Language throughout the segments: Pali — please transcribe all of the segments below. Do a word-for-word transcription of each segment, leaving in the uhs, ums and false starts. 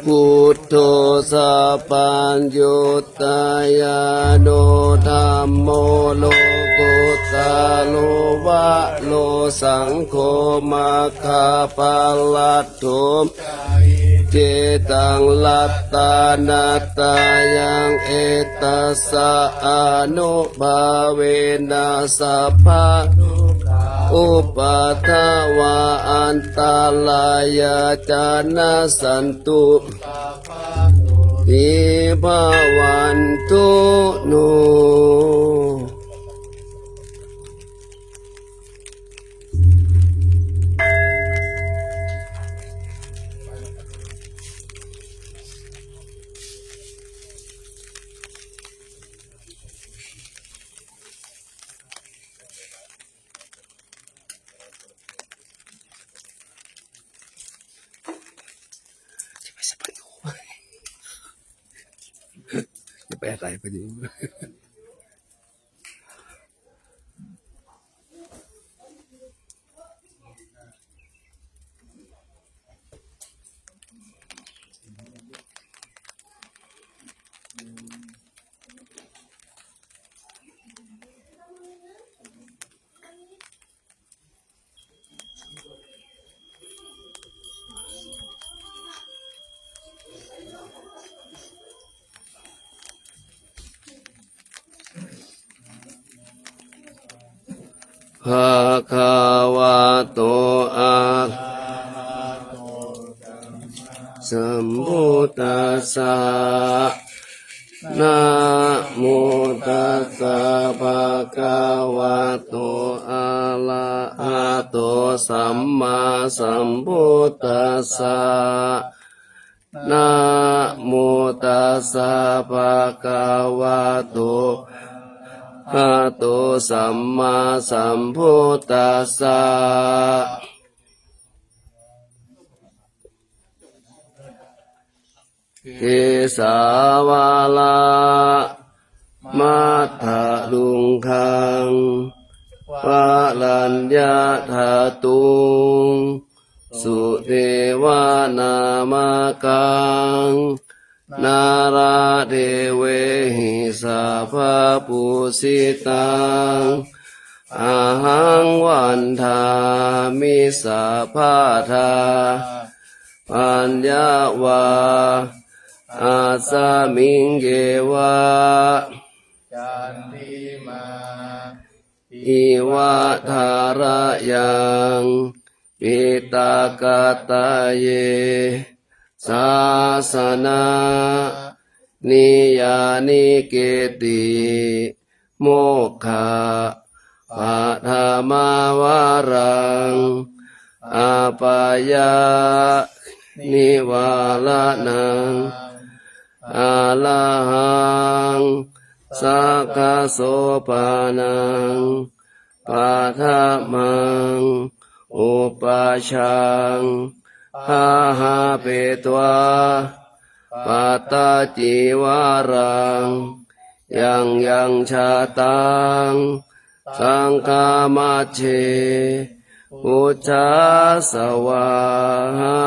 Buddho sabbaññutañāṇo, dhammo lokuttaro varo, saṅgho maggaphalaṭṭho, icchitaṃ ratanattayaṃ, etassa ānubhāvena, sabbadukkhā upaddavā, antarāyā ca nassantu, bhavantu no. Bhagavato arahato sambuddhassa. Namo tassa bhagavato arahato sammāsambuddhassa. Namo tassa bhagavato arahato sammāsambuddhassa. Kesavāhamaddhaluṅgaṃ varaññadhatuṃ sudevanāmakaṃ nāḷādevehi sabbapūjitaṃ ahaṃ vandāmi sabbadā. Paññāvā asmiṃ yeva candimā iva tharayaṃ piṭakattaye sāsanā niyyānike'ti mokkhapaṭhamā varaṃ apāyanivāraṇaṃ arahaṃ sakkasopanāṃ paṭhamaṃ upajjhaṃ āhāpetvā pattacīvaraṃ yaṃ yaṃ jātaṃ saṅghamajjhe bujjhassa vāha.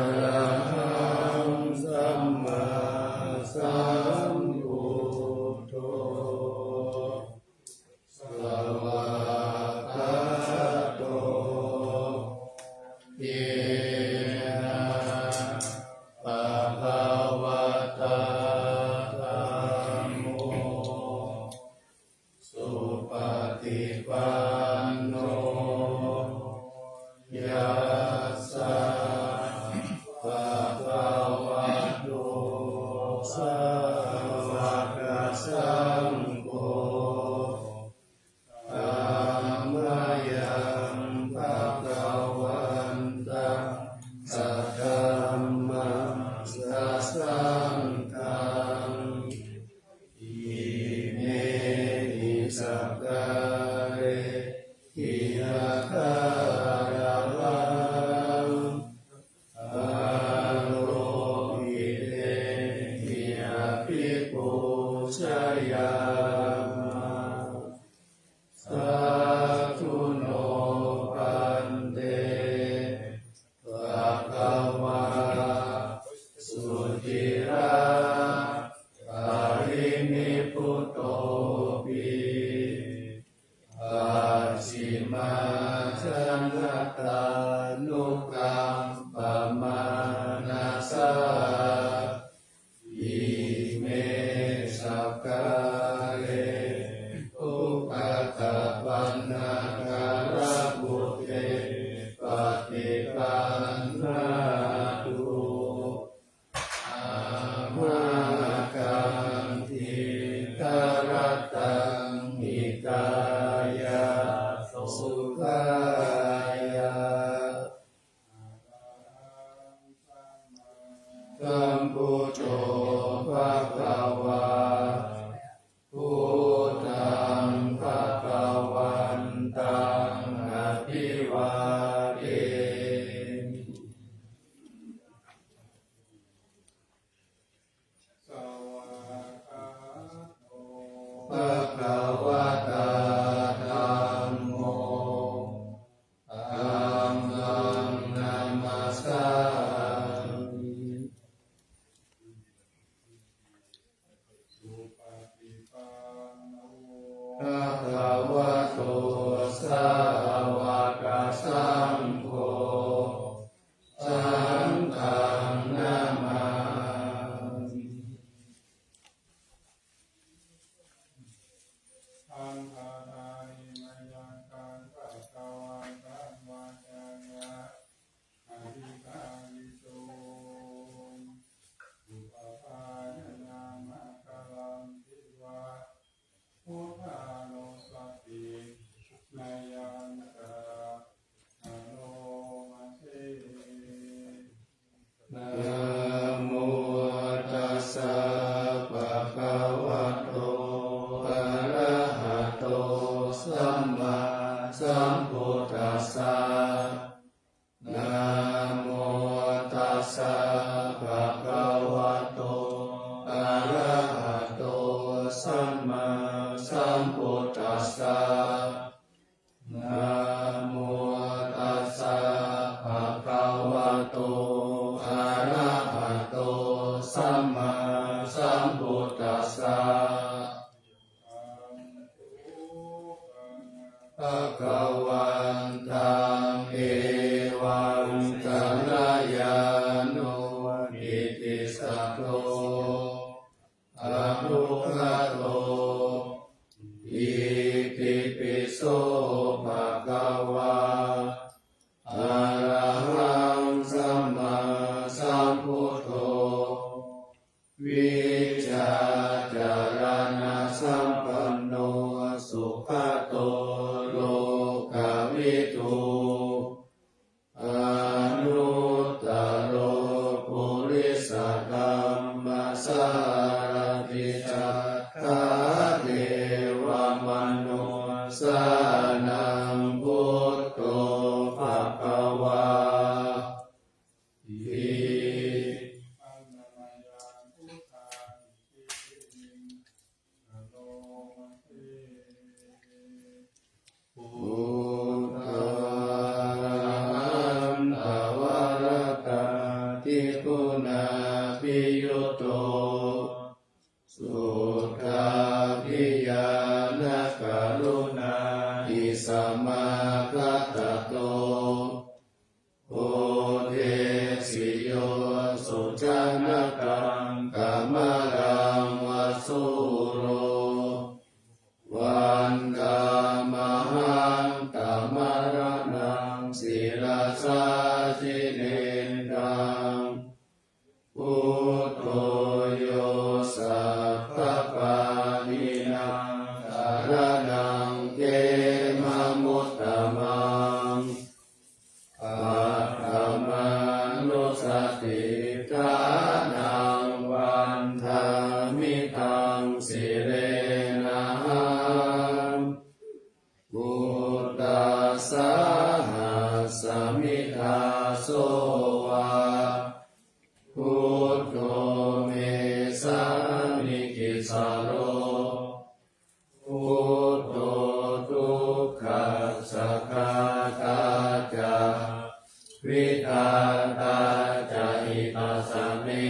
Arahaṃ sammāsambuddho svākkhāto yena bhagavatā dhammo supaṭipanno yassa bhagavato sāvakasaṅgho tammayaṃ bhagavantaṃ sadhammaṃ sasaṅghaṃ imehi sakkārehi yatthārahaṃ āropitehi abhipūjayāma. Sādhu no bhante bhagavā suciraparinibbutopi pacchimājanatānukampamānasā ime sakkāre ukkhattapaṇṇākārabhūte paṭiggaṇhātu amhākaṃ dīgharattaṃ hitāya sukhāya. Sambuddho bhagavā, buddhaṃ bhagavantaṃ abhivādemi. Svākkhāto bhagavatā dhammo, dhammaṃ namassāmi. Supaṭipanno bhagavato sāvakasaṅgho, saṅghaṃ namāmi. Saṅghāṭṭhāni mayaṃ kaṃ bhagavantaṃ vācāya abhigāyituṃ. Uppabhāya nāma kalanti va buddhānussatinayañca, anumā jinebraṃ. Buddho yo sabbapāṇīnaṃ saraṇaṃ khemamuttamaṃ. Paṭhamānussatiṭṭhānaṃ vandāmi taṃ sirenahaṃ. Buddhassāhasmi dāso va, Buddho me sāmikissaro. Buddho dukkhassa ghātā ca, vidhātā ca hitassa me.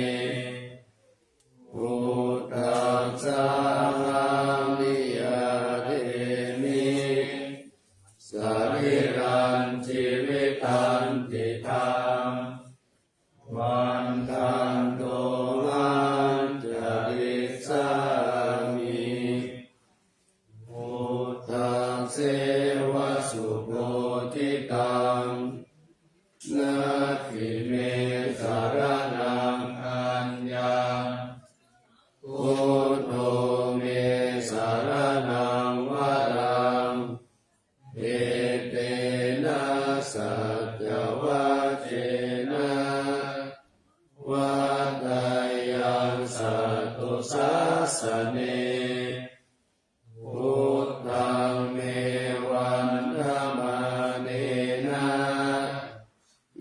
Buddhassāhaṃ niyyādemi, sarīrañjī vitañcidaṃ. Vandantohaṃ carissāmi, Buddhasseva subodhitaṃ. Natthi me saraṇaṃ aññaṃ, Buddho me saraṇaṃ varaṃ. Etena saccavajjena vaḍḍheyyaṃ satthu sāsane. Buddhaṃ me vandamānena,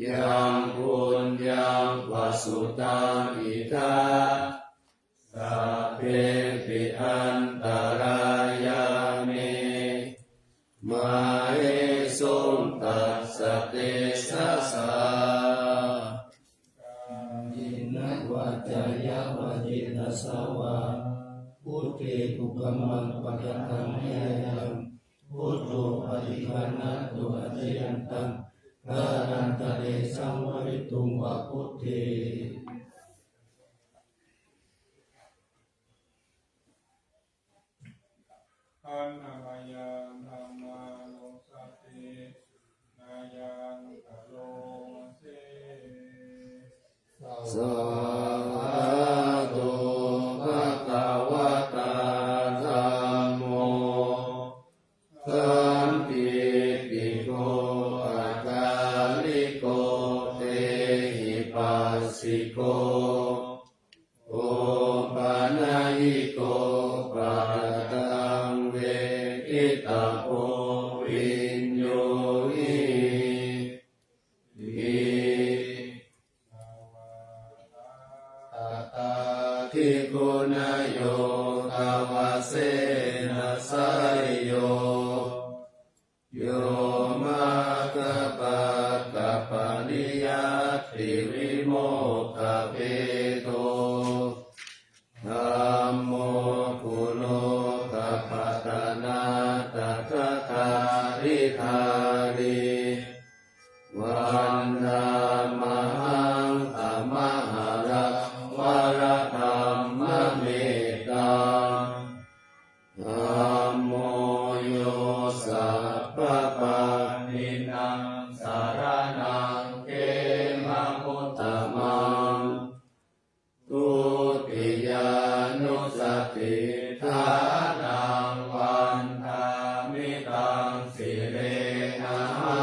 yaṃ puññaṃ pasutaṃ idha, sabbepi antarāyā me, māhesuṃ tassa tejasā. Kāyena vācāya va cetasā vā, buddhe kukammaṃ pakataṃ mayā yaṃ, Buddho paṭiggaṇhatu accayantaṃ, kālantare saṃvarituṃ va buddhe. Handa mayaṃ dhammānussatinayaṃ karoma se. Svākkhāto bhagavatā dhammo, sandiṭṭhiko akāliko ehipassiko, opanayiko paccattaṃ veditabbo viññūhī ti. Dvatarattayogavasena seyyo, yo maggapākapariyattivimokkhabhedo, dhammo kulokapatanā tathagāridhārī, vandāmahaṃ tamaharaṃ varadhammametaṃ. Dhammo yo sabbapāṇīnaṃ saraṇaṃ khemamuttamaṃ. Dutiyānussatiṭṭhānaṃ vandāmi taṃ sirenahaṃ.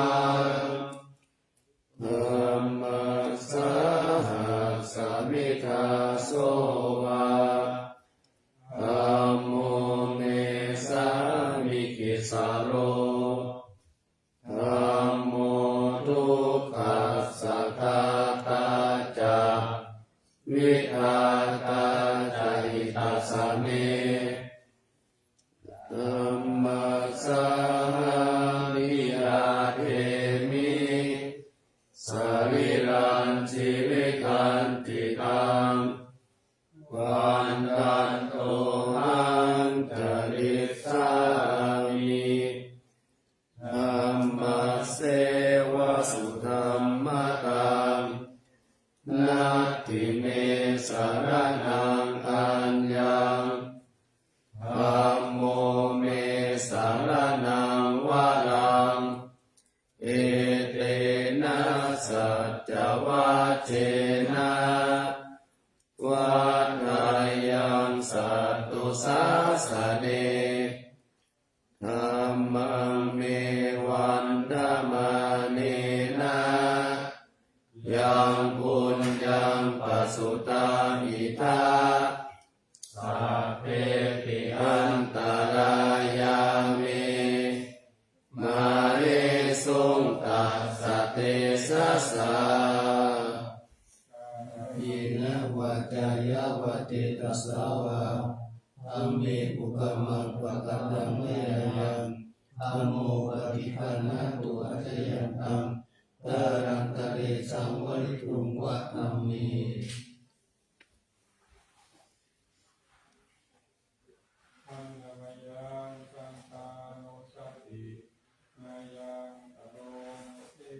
Dhammassāhasmi dāso va, dhammo me sāmikissaro. Dhammo dukkhassa ghātā ca, vidhātā ca hitassa me. Dhammassāhaṃ niyyādemi, sarīrañjīvitañcidaṃ. Vandantohaṃ carissāmi, dhammasseva sudhammataṃ. Natthi me saraṇaṃ aññaṃ, dhammo me saraṇaṃ varaṃ. Etena saccavajjena vaḍḍheyyaṃ satthu sāsane. Dhammaṃ me vandamānena yaṃ puññaṃ pasutaṃ idha, sabbepi antarāyā me māhesuṃ tassa tejasā. Kāyena vācāya va cetasā vā, dhamme kukammaṃ pakataṃ mayā yaṃ, dhammo paṭiggaṇhatu accayantaṃ, kālantare saṃvarituṃ va dhamme. Handa mayaṃ saṅghānussatinayaṃ karoma se.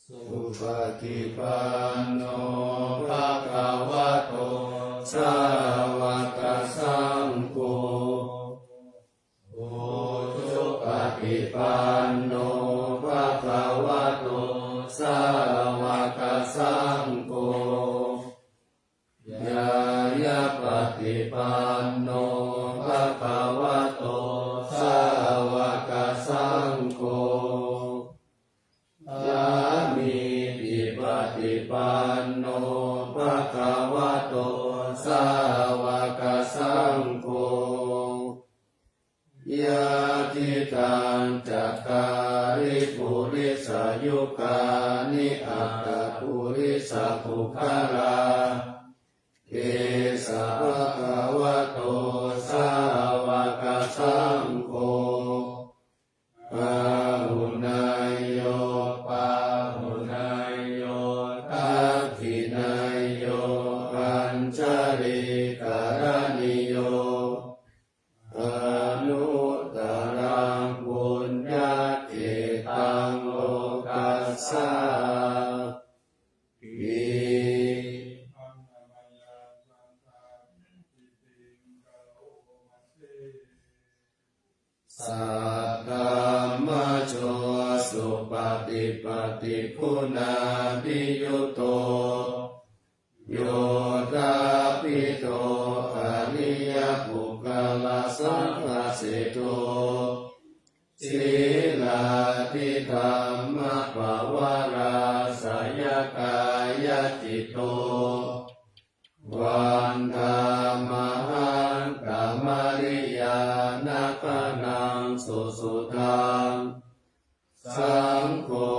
Supaṭipanno bhagavato sāvakasaṅgho, ujupaṭipanno bhagavato sāvakasaṅgho, ñāyapaṭipanno bhagavato sāvakasaṅgho, sāmīcipaṭipanno bhagavato sāvakasaṅgho, yadidaṃ cattāri purisayugāni aṭṭha purisapuggalā, esa bhagavato sāvakasaṅgho, āhuneyyo pāhuneyyo dakkhiṇeyyo añjalikaraṇīyo, anuttaraṃ puññakkhettaṃ lokassāti. Saddhammajo supaṭipattiguṇābhiyutto, yoṭṭhabbidho ariyapuggalasaṅghaseṭṭho, sīlādidhammapavarāsayakāyacitto, vandāmahaṃ tamariyāna gaṇaṃ susuddhaṃ. Saṅgho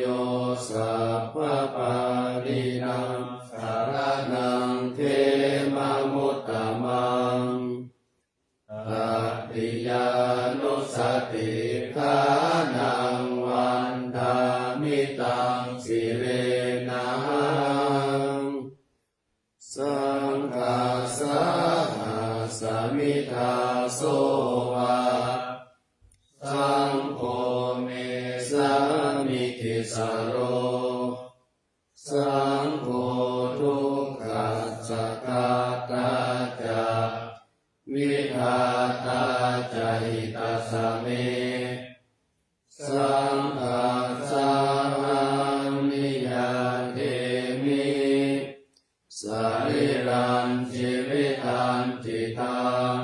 yo sabbapāṇīnaṃ saraṇaṃ khemamuttamaṃ. Tatiyānussatiṭṭhānaṃ vandāmi taṃ sirenahaṃ. Saṅghassāhasmi dāso va, saṅgho me sāmikissaro. Saṅgho dukkhassa ghātā ca, vidhātā ca hitassa me. Saṅghassāhaṃ niyyādemi, sarīrañjīvitañcidaṃ.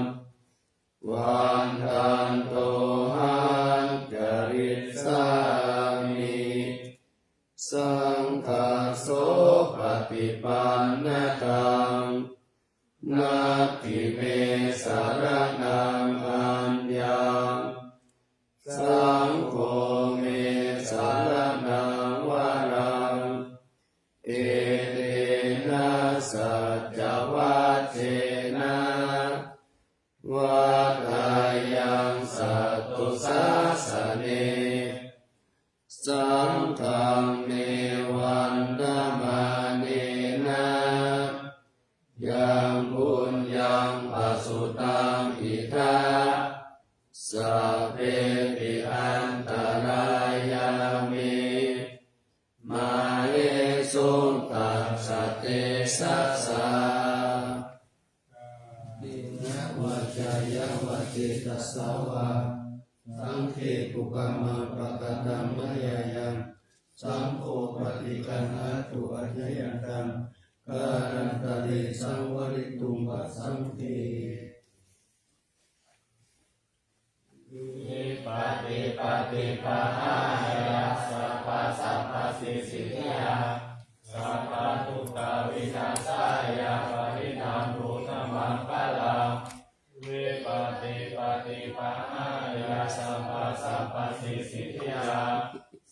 Vandantohaṃ carissāmi, saṅghassopaṭipannataṃ. Natthi me saraṇaṃ aññaṃ, saṅgho me saraṇaṃ varaṃ. Etena saccavajjena, vaḍḍheyyaṃ satthu sāsane. Saṅghaṃ me vandamānena, yaṃ puññaṃ pasutaṃ idha, sabbepi antarāyā me, māhesuṃ tassa tejasā. Kāyena vācāya va cetasā vā, saṅghe kukammaṃ pakataṃ mayā yaṃ, saṅgho paṭiggaṇhatu accayantaṃ, kālantare saṃvarituṃ va saṅghe. Vipattipaṭibāhāya sabbasampattisiddhiyā, sabbadukkhavināsāya parittaṃ brūtha maṅgalaṃ. Vipattipaṭibāhāya sabbasampattisiddhiyā,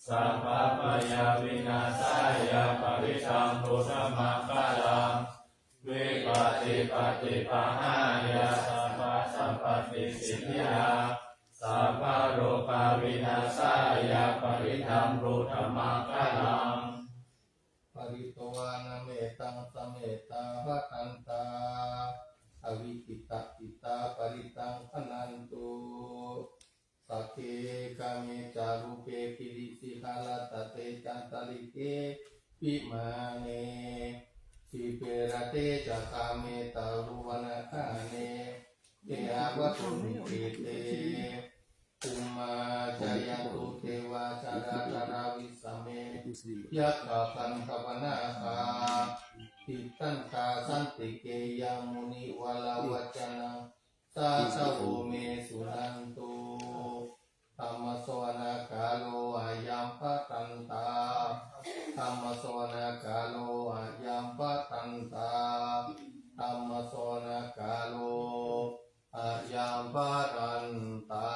sabbabhayavināsāya parittaṃ brūtha maṅgalaṃ. Vipattipaṭibāhāya sabbasampattisiddhiyā, sabbarogavināsāya parittaṃ brūtha maṅgalaṃ. Pharitvāna mettaṃ samettā bhadantā, avikkhittacittā parittaṃ bhaṇantu. Sagge kāme ca rūpe girisikharataṭe cantalikkhe vimāne, dīpe raṭṭhe ca gāme taruvanagahane gehavatthumhi khette, bhummā cāyantu devā jalathalavisame yakkhagandhabbanāgā, tiṭṭhantā santike yaṃ munivaravacanaṃ sādhavo me suṇantu. Dhammassavanakālo ayambhadantā. Dhammassavanakālo ayambhadantā. Dhammassavanakālo ayambhadantā.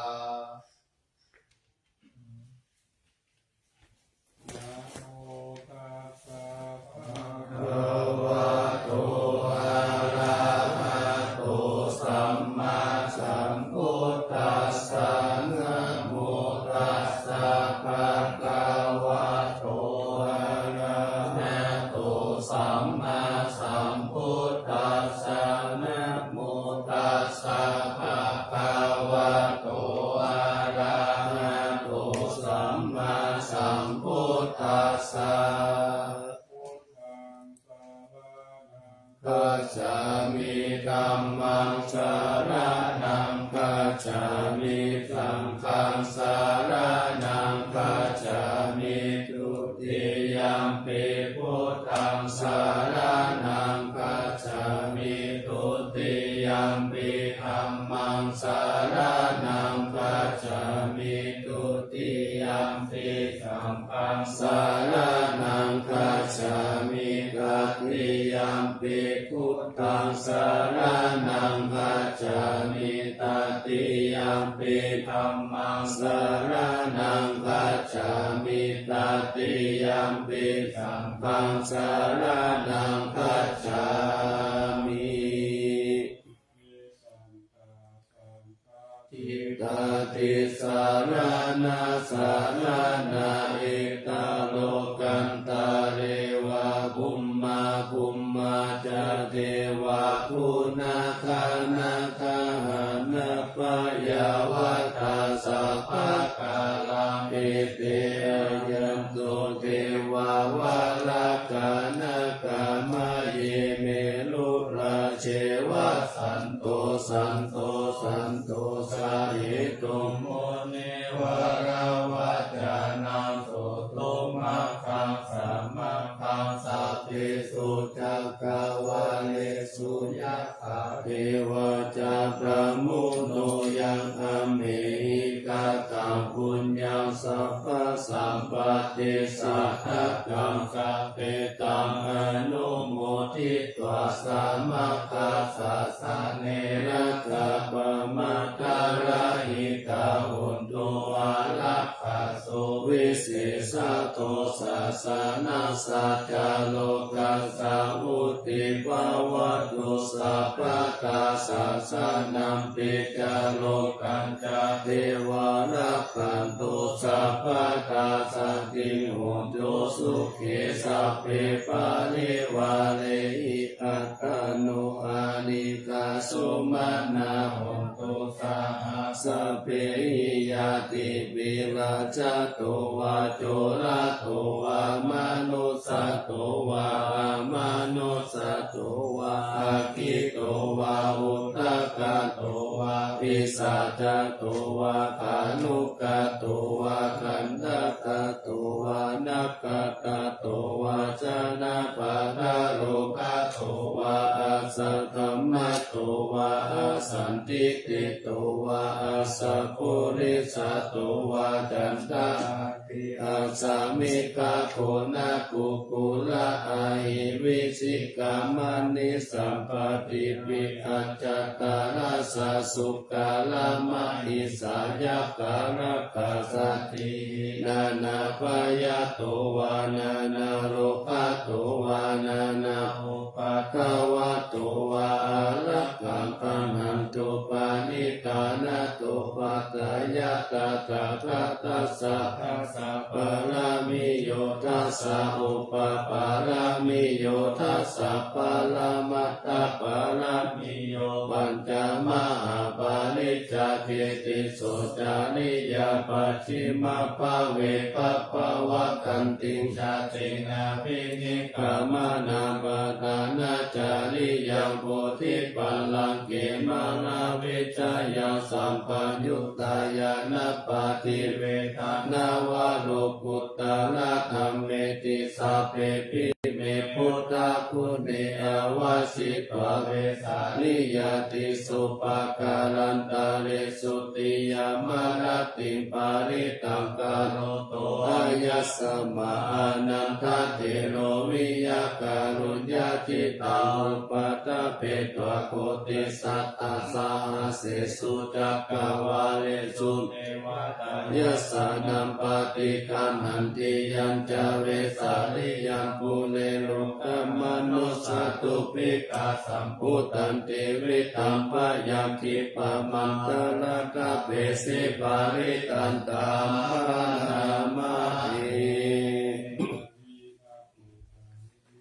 Namo tassa bhagavato arahato sammāsambuddhassa. Namo tassa bhagavato arahato sammāsambuddhassa. Namo tassa bhagavato arahato sammāsambuddhassa. Gacchāmi. Dhammaṃ saraṇaṃ gacchāmi. Saṅghaṃ saraṇaṃ gacchāmi. Dutiyampi buddhaṃ saraṇaṃ gacchāmi. Dutiyampi dhammaṃ saraṇaṃ gacchāmi. Dutiyampi saṅghaṃ saraṇaṃ gacchāmi. Tatiyampi buddhaṃ saraṇaṃ gacchāmi. Tatiyampi dhammaṃ saraṇaṃ gacchāmi. Tatiyampi saṅghaṃ saraṇaṃ gacchāmi. Ittā tisaraṇasaraṇā. Ittā lokantare va bhummā bhummā ca devā guṇagaṇagahanapayyāvatā sabbakārā. Ete āyantu devā valakā nāgā mahiddhi merurāje vasan to santo santosahetuṃ munivaravacanaṃ suṇotu maggaṃ samaggam. Sabbesu cakkavāḷesu yathā devā ca brahmuno yaṃ amhehi kataṃ puññaṃ sabbasampattisiddhiyakaṃ sabbe taṃ anumoditvā samaggassa sāsane rakkhāpamattarahitā hontu arakkhaso visesato sāsanassa ca lokassa vuḍḍhī bhavatu sabbadā. Sāsanampi ca lokañca devā rakkhantu sabbadā santiṃ hontu sukhe sabbe parivārehi attano anīghā sumanā hontu saha sabbehi ñātibhi. Rājato vā corato vā manussato vā amanussato vā aggito vā udakato vā pisācato vā khāṇukato vā kaṇṭakato vā nag Asakkhato vā janapadarogato vā asaddhammato vā asandiṭṭhito vā asappurisato vā candamāgī asamigago nakukkura ahi vicchikamaṇi sabbadhi pī ajjattarassa sukara mahissa yakkhā rakkhasādīhi anabhayato vā nānārogato vā nānāupaddavato vā ārakkhaṃ gaṇhantu. Paṇītā nattopathāya tathāgatassa dasa pāramiyo dasa upapāramiyo dasa paramattha pāramiyo pañca mahāpariccāge tisso cariyā pacchimabbhave gabbhāvakkantiṃ jātiṃ abhinikkhamanaṃ padhānacariyaṃ bodhipallaṅke māravijayasampayuttā ñāṇappaṭivedhaṃ navalokuttaradhammeti sabbepime buddhaguṇe āvajjitvā vesāliyā tīsu pākārantaresu tiyāmarattiṃ parittaṃ karonto āyasmā ānandatthero viya kāruññacittaṃ upaṭṭhapetvā koṭisatasahassesu cakkavāḷesu devatā yassāṇaṃ paṭiggaṇhanti yañca vesāliyaṃ pure rogāmanussadubbhikkhasambhūtaṃ tividhaṃ bhayaṃ khippamantaradhāpesi parittaṃ taṃ bhaṇāma he.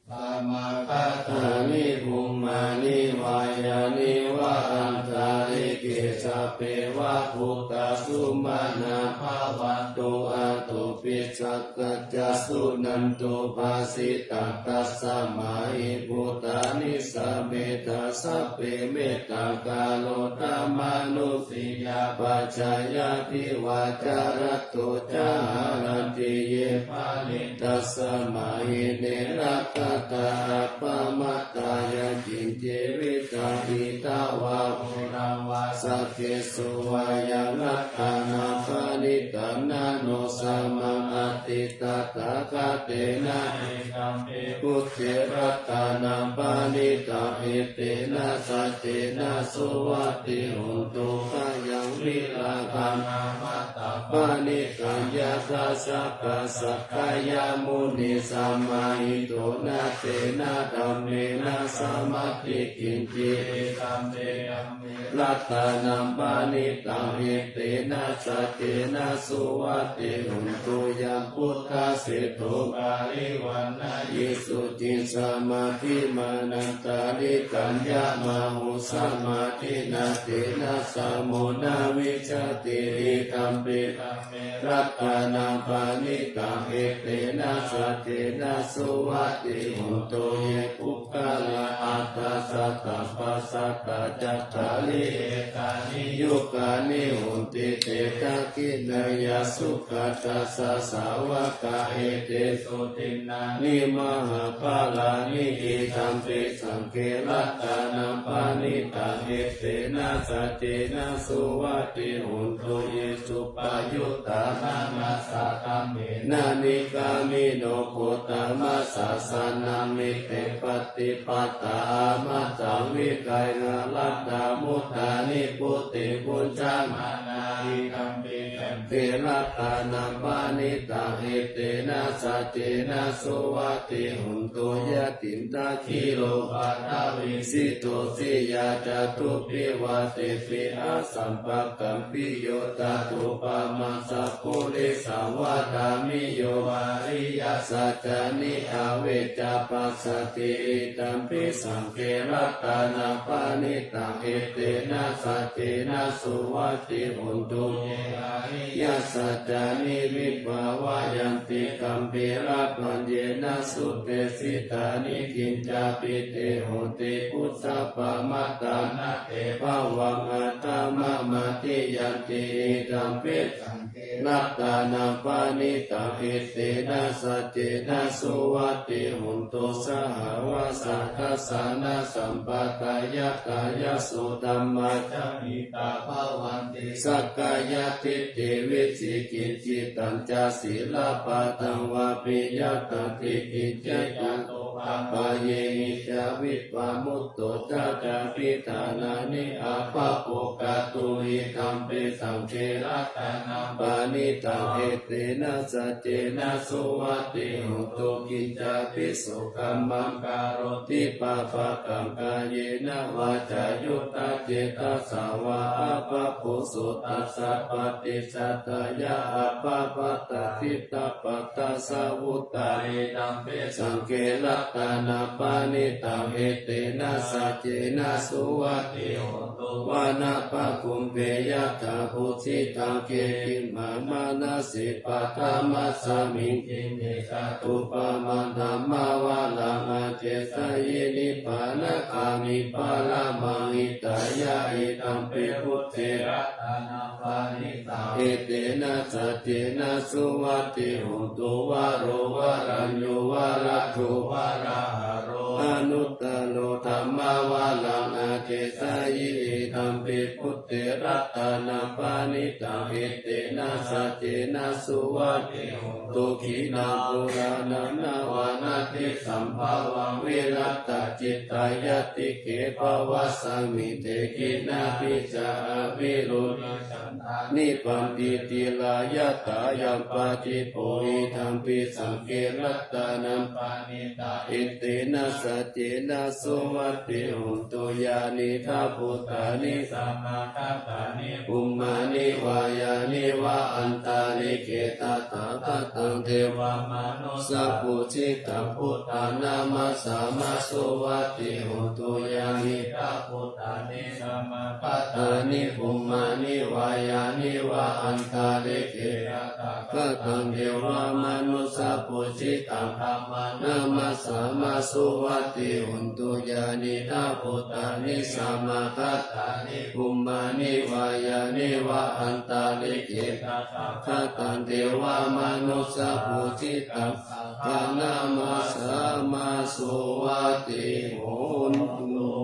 Samāgatāni bhummāni vā yāni va antalikkhe sabbeva bhūtā sumanā bhavantu athopi sakkacca suṇantu bhāsitaṃ. Tasmā hi bhūtā nisāmetha sabbe mettaṃ karotha mānusiyā pajāya divā ca ratto ca haranti ye baliṃ tasmā hi ne rakkhatha appamattā. Yaṅkiñci vittaṃ idha vā huraṃ vā saggesu vā yaṃ ratanaṃ paṇītaṃ na no samaṃ atthi tathāgatena idampi buddhe ratanaṃ paṇītaṃ etena saccena suvatthi hotu. Khayaṃ virāgaṃ amataṃ paṇītaṃ yadajjhagā sakyamunī samāhito na tena dhammena samatthi kiñci idampi dhamme ratanaṃ paṇītaṃ etena saccena suvatthi hotu. Yaṃ buddhaseṭṭho parivaṇṇayī suciṃ samādhimānantarikaññamāhu samādhinā tena samo na vijjati idampi dhamme ratanaṃ paṇītaṃ etena saccena suvatthi hotu. Ye puggalā aṭṭha sataṃ pasaṭṭhā cattāri etāni yugāni honti te dakkhiṇeyyā sugatassa sāvakā etesu dinnāni mahapphalāni idampi saṅghe ratanaṃ paṇītaṃ etena saccena suvatthi hotu. Ye suppayuttā manasā daḷhena nikkāmino gotamasāsanamhi te pattipattā amataṃ vigayha laddhā mudhā nibbutiṃ bhuñjamānā idampi saṅghe ratanaṃ paṇītaṃ etena saccena suvatthi hotu. Yadi nāgiriṃ paṭhaviṃ sito siyā catubbhi vātebhi asampakampiyo tathūpamaṃ sappurisavādābhiyo ariyasaccāni avecca passati idampi saṅghe ratanaṃ paṇītaṃ etena saccena suvatthi hotu. Ye ariya Yasaccāni vibhāvayanti gambhīrapaññena sudesikkhāni, kiñcāpi te honti bhusappamattā, na te bhavaṃ aṭṭhamamādiyanti. Idampi saṅghe ratanaṃ paṇītaṃ, etena saccena suvatthi hotu. Sahāvassa dassanasampadāya, kāyaso dhammā jahitā bhavanti, sakkāyadiṭṭhi vicikicchitañca, sīlabbataṃ vāpi yadatthi kiñci, tato pāpāyehi ca vippamutto, cācābhiṭhānāni abhabbo kātuṃ. Idampi saṅghe ratanaṃ paṇītaṃ, etena saccena suvatthi hotu. Kiñcāpi so kammaṃ karoti pāpakaṃ, kāyena vācāyuda cetasā vā, abhabbo so tassa paṭicchadāya, abhabbatā diṭṭhapadassa vuttā. Idampi saṅghe ratanaṃ paṇītaṃ, etena saccena suvatthi hotu. Vanapagumbe yathā phussitagge, khippamanase paṭhamasmiṃ, khette kheṭṭhupamadamavaraṃ, adesayi nibbānagāmiṃ paramaṃ hitāya. Idampi buddhe ratanaṃ paṇītaṃ, etena saccena suvatthi hotu. Varo varaññū varado varāharo, anuttaro dhammavaraṃ adesayi. Idampi buddhe ratanaṃ paṇītaṃ, etena saccena suvatthi hotu. Khīṇaṃ purāṇaṃ navaṃ natthi sambhavaṃ, virattacittāyatike bhavasmiṃ, te khīṇabījā avirūḷhichandā, nibbanti dhīrā yathāyampadīpo. Idampi saṅghe ratanaṃ paṇītaṃ, etena saccena suvatthi hotu. Yānīdha bhūtāni samāgatāni, bhummāni vā yāni va antalikkhe, tathāgataṃ devamanussapūjitaṃ, buddhaṃ namassāma suvatthi hotu. Yānīdha bhūtāni samāgatāni, bhummāni vā yāni va antalikkhe, tathāgataṃ devamanussapūjitaṃ, dhammaṃ namassāma suvatthi hotu. Yānīdha bhūtāni samāgatāni, bhummāni vā yāni va antalikkhe, tathāgataṃ devamanussapūjitaṃ, saṅghaṃ namassāma suvatthi hotu.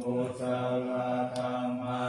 Kusalā dhammā, akusalā dhammā,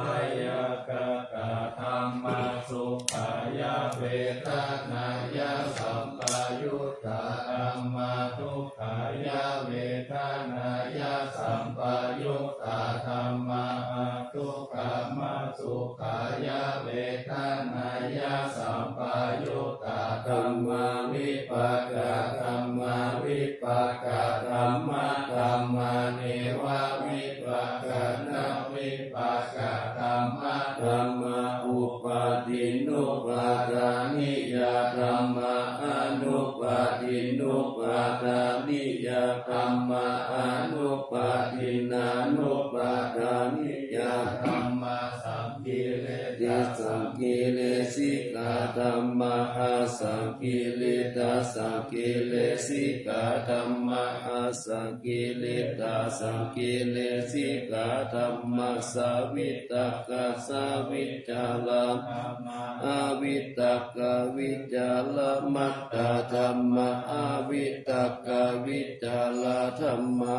abyākatā dhammā, sukhāya vedanāya sampayuttā dhammā, dukkhāya vedanāya sampayuttā dhammā, adukkhamasukhāya vedanāya sampayuttā dhammā, vipākadhammā, vipākadhammadhammā, nevavipākanavipākadhammadhammā, upādinnupādāniyā dhammā, anupādinnupādāniyā dhammā, anupādinnānupādāniyā dhammā, saṅkiliṭṭha saṅkilesikā dhammā, asaṅkiliṭṭha saṅkilesikā dhammā, asaṅkiliṭṭhāsaṅkilesikā dhammā, savitakkasavicārā dhammā, avitakkavicāramattā dhammā, avitakkavicārā dhammā,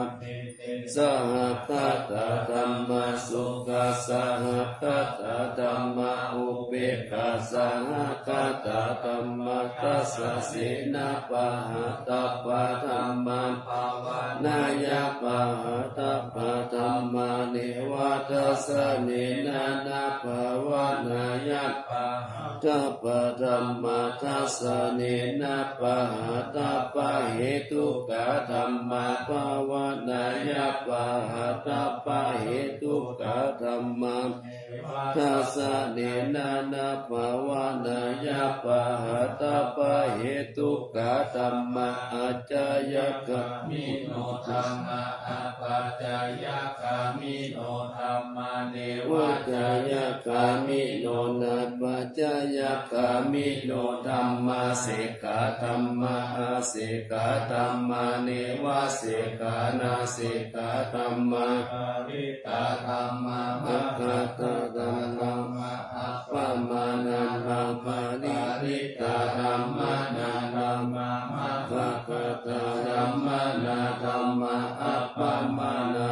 sahagatā dhammā, sokasahagata dhammā, upekkhāsahagatā dhammā, dasasenā pahātabbā dhammā, bhāvanāya pahātabbā dhammā, neva dassanena na bhāvanāya pahā tabbā dhammā, dassanena pahātabbahetukā dhammā, bhāvanāya pahātabbahetukā dhammā, dassanena na bhavanāya pahātabbahetukā dhammā. Ācayagāmino dhammā, apācayagāmino dhammā, nevācayagāmino navācayagāmino dhammā. Sekkhā dhammā, asekkhā dhammā, nevasekkhā nasekkhā dhammā. Parittā dhammā, mahaggatā dhammā, appamāṇā dhammā. Parittā dhammā, mahaggatā dhammā, mahaggatā dhammā, appamāṇā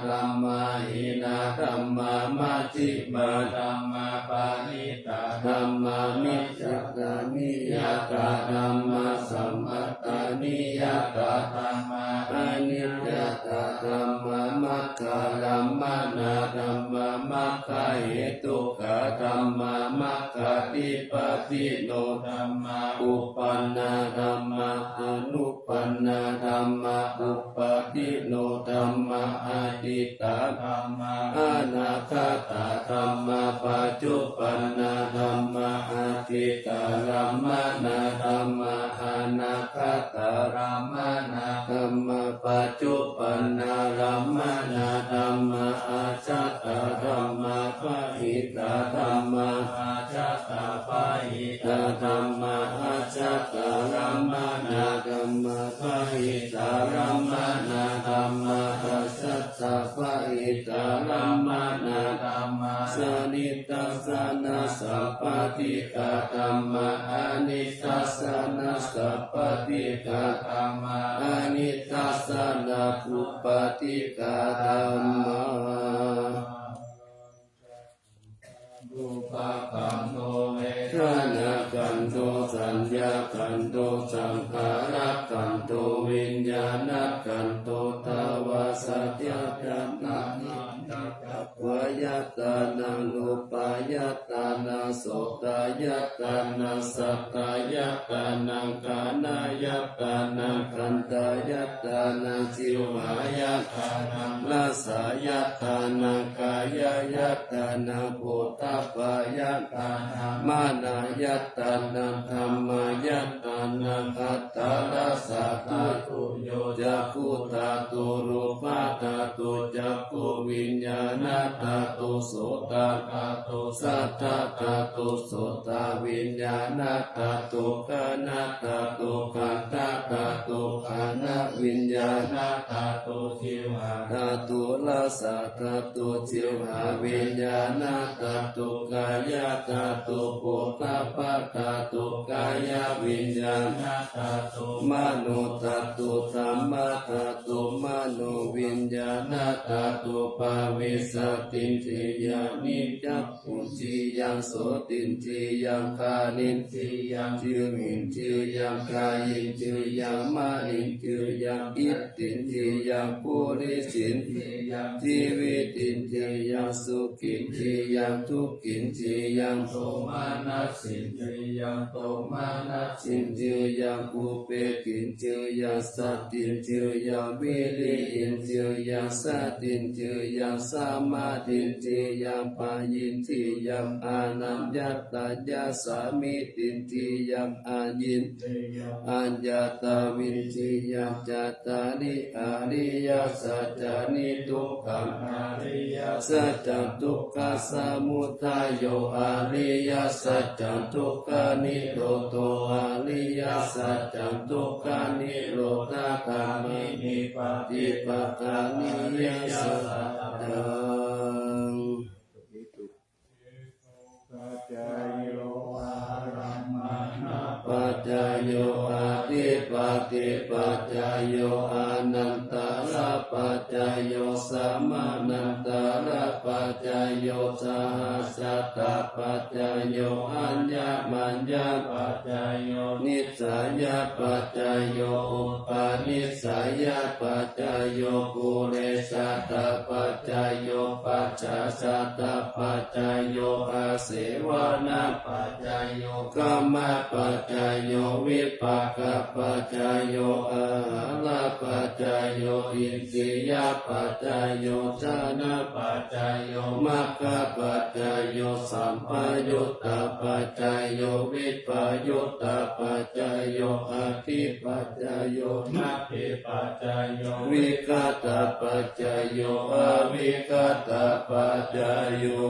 dhammā, hīnā dhammā, majjhimā dhammā. Parittā dhammā, micchattaniyatā dhammā, sammattaniyatā dhammā, aniccatā dhammā, maggārammaṇā dhammā, maggahetukā dhammā, maggādhipatino dhammā. Uppannā dhammā, anuppannā dhammā, uppādino dhammā, atītā dhammā, anāgatā dhammā, paccuppannā dhammā, atītārammaṇā dhammā, anāgatārammaṇā dhammā, paccuppannārammaṇā dhammā. Ajjhattā dhammā, bahiddhā dhammā, ajjhattabahiddhā dhammā, ajjhattārammaṇā dhammā, bahidhārammaṇā dhammā, ajjhattabahiddhārammaṇā dhammā. Sanidassanasappaṭighā dhammā, anidassanasappaṭighā dhammā, anidassanasuppaṭighā dhammā. Rūpakkhandho, vedanākkhandho, saññākkhandho, saṅkhārakkhandho, viññāṇakkhandho. Tāvāsa ca ca āyatanaṃ, cakkhāyatanaṃ, rūpāyatanaṃ, sotāyatanaṃ, saddāyatanaṃ, ghānāyatanaṃ, gandhāyatanaṃ, jivhāyatanaṃ, rasāyatanaṃ, kāyāyatanaṃ, phoṭṭhabbāyatanaṃ, manāyatanaṃ, dhammāyatanaṃ. Aṭṭhārasa dhātu: yo cakkhuṭhātu, rūpadhātu, cakkhuviññāṇadhātu, sotadhātu, saddadhātu, sotaviññāṇadhātu, ghānadhātu, gandhadhātu, ghānaviññāṇadhātu, jivhādhātu, rassadhātu, jivhāviññāṇadhātu, kāyadhātu, phoṭṭhabbadhātu, kāyaviññāṇadhātu, manodhātu, dhammādhātu, manoviññāṇadhātu. Pavissattindriyāni: cakkhuñjiyyaṃ, sotindriyaṃ, ghānendriyaṃ, jivhendriyaṃ, kāyendriyaṃ, manendriyaṃ, ittindriyaṃ, purisindriyaṃ, jīvitindriyaṃ, sukhindriyaṃ, dukkhindriyaṃ, somanassindriyaṃ, domanasindriyaṃ, upekkhaindriyaṃ, satindriyaṃ, viriyindriyaṃ, sātindriyaṃ, samādhindriyaṃ, pāyindriyaṃ, anaññatā ca sāmīcindriyaṃ, aññatā vindriyaṃ. Cattāri ariyasacchāni: dukkhaṃ ariyasaccaṃ, dukkhasamudayo ariyasaccaṃ, dukkhanirodho ariyasaccaṃ, dukkhanirodhagāminī paṭipadā ariyasaccaṃ. Paccayo ārammaṇapaccayo, adhipatipaccayo, anantarapaccayo, samanantarapaccayo, sahassatā paccayo, aññamaññapaccayo, nissayapaccayo, upanissayapaccayo, purejātapaccayo, pacchājātapaccayo, āsevanapaccayo, kammapaccayo, vipākapaccayo, āhārapaccayo, indriyapaccayo, jhānapaccayo, maggapaccayo, sampayuttapaccayo, vippayuttapaccayo, atthipaccayo, natthipaccayo, vigatapaccayo, avigatapaccayo.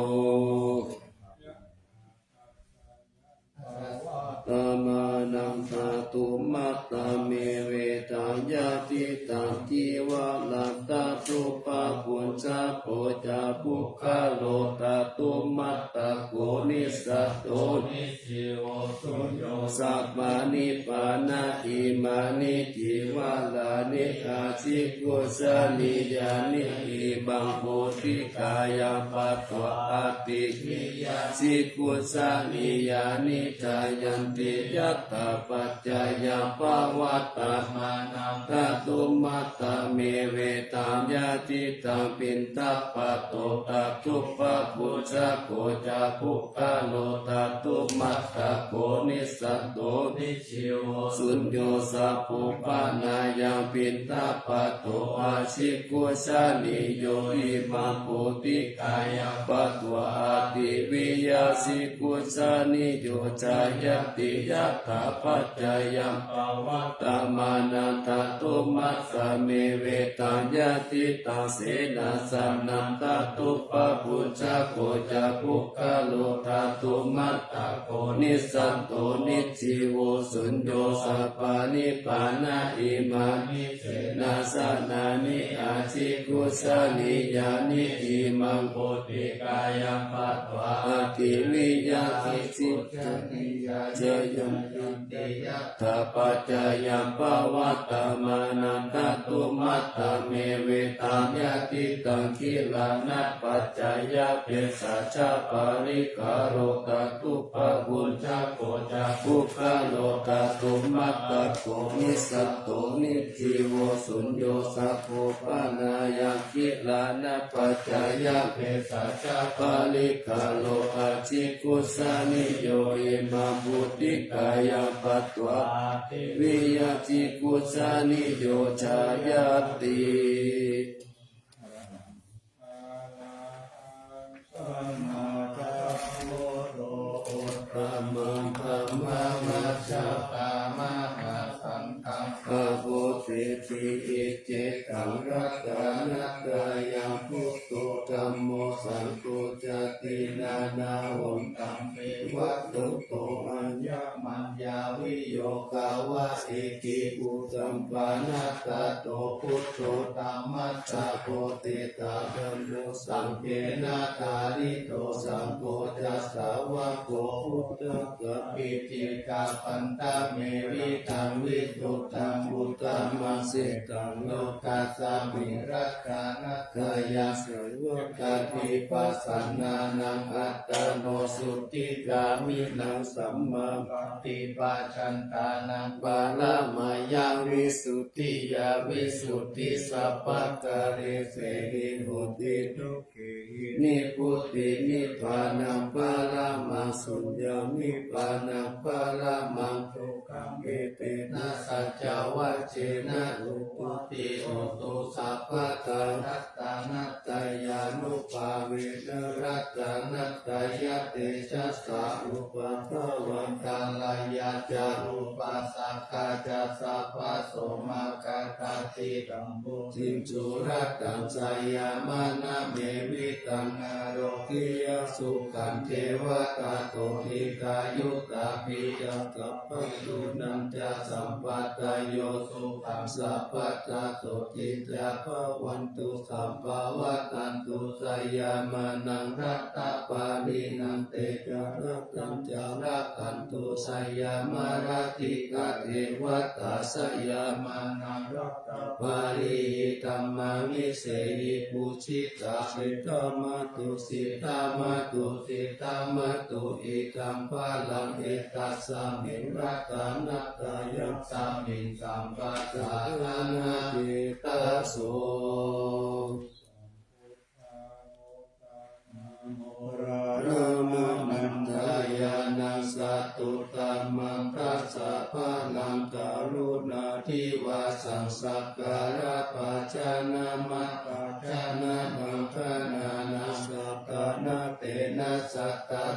Pavattamaṇaṃ dhātumattamevetaṃ yadidaṃ, cīvaraṃ dhātu pabujjhako ca puggalo dhātumattako nissatto nijjīvo suñño sappāṇi pāṇā, imāni cīvarāni ājigucchanīyāni, imaṃ bodhikāraṃ patvā āṭeviyā jigucchanīyāni jāyanti. Yathāpaccayaṃ pavattamaṇaṃ dhātumattamevetaṃ yadidaṃ, piṇḍapāto dhātu pabujjhako ca puggalo dhātumattako nissatto nijjīvo suñño sabbupaṇāyaṃ piṇḍapāto ājigucchanīyo, imaṃ bodhikāraṃ patvā āṭeviyā jigucchanīyo jāyati. Yathāpaccayaṃ pavattamaṇaṃ dhātumattamevetaṃ yadidaṃ, senāsanaṃ dhātu pabujjhako ca puggalo dhātumattako nissatto nijjīvo suñño sappāṇi pāṇā, imāni senāsanāni ājigucchanīyāni, imaṃ bodhikāraṃ patvā āṭeviyā jigucchanīyā jāyanti. Yathāpaccayaṃ pavattamaṇaṃ dhātumattamevetaṃ yadidaṃ, gilānapaccayabhesajjaparikkhāro dhātu pabujjhako ca puggalo dhātumattako nissatto nijjīvo suñño sabbupaṇāyaṃ gilānapaccayabhesajjaparikkhāro ājigucchanīyo, imaṃ bodhikāraṃ patvā āṭeviyā jigucchanīyo jāyati. Uttamaṃ dhammam majjhapaddamā saṅghaṃ pavattiti icchitaṃ ratanattayaṃ. Buddho dhammo saṅgho cāti nānāvantampi vatthuto aññamaññaviyogā va iti uttamaṃ. Buddho dhammassa bodhisattā dhammo saṅghena pālito saṅgho ca sāvako buddhassa paccekabuddhamevaṃ visuddhā buddhamajjhimaṃ lokasmiṃ ratanattayasavakati pasannānaṃ attano sotthigāmino sammāpaṭipajjantānaṃ paramaṃ yaṃ visuddhiyā visuddhisabbaṭṭhānesehi hoti. Nibbutiṃ nibbānaṃ paramaṃ suññaṃ nibbānaṃ paramaṃ sukhaṃ etena saccavajjena suvatthi hotu sabbadā. Ratanattayānubhāvena ratanattayatejasā upaddavaṃ taṇhayyā ca upāsakā ca sabbaso mā katthaci tambo tiṃsu rataṃ seyyaṃ maraṇamevaṃ ārogyasukhaṃ devatato hitāyussāpi ca sabbadhunnānañca sampadayo sukhaṃ sabbadā sotthī ca bhavantu sabbā. Vaḍḍhantu seyyaṃ maraṇaṃ tathāpariṇā Ante ca rakkhantā rakkhantu, jayamārā ti ca devatā, jayamānā rakkhā balī. Idamāmi sehi pūjitā, siddhamātu, siddhamātu, siddhamātu, idaṃ balaṃ etasmiṃ ratanattayasmiṃ, sabbasaṅghānaṃ etaso. Moggallāna mahappajānaṃ, satthudammakkassa balaṃ, karuṇādhivāsaṃ sakkarabhajānamappajānamaṅgalānaṃ, satthajānatejasā tejasā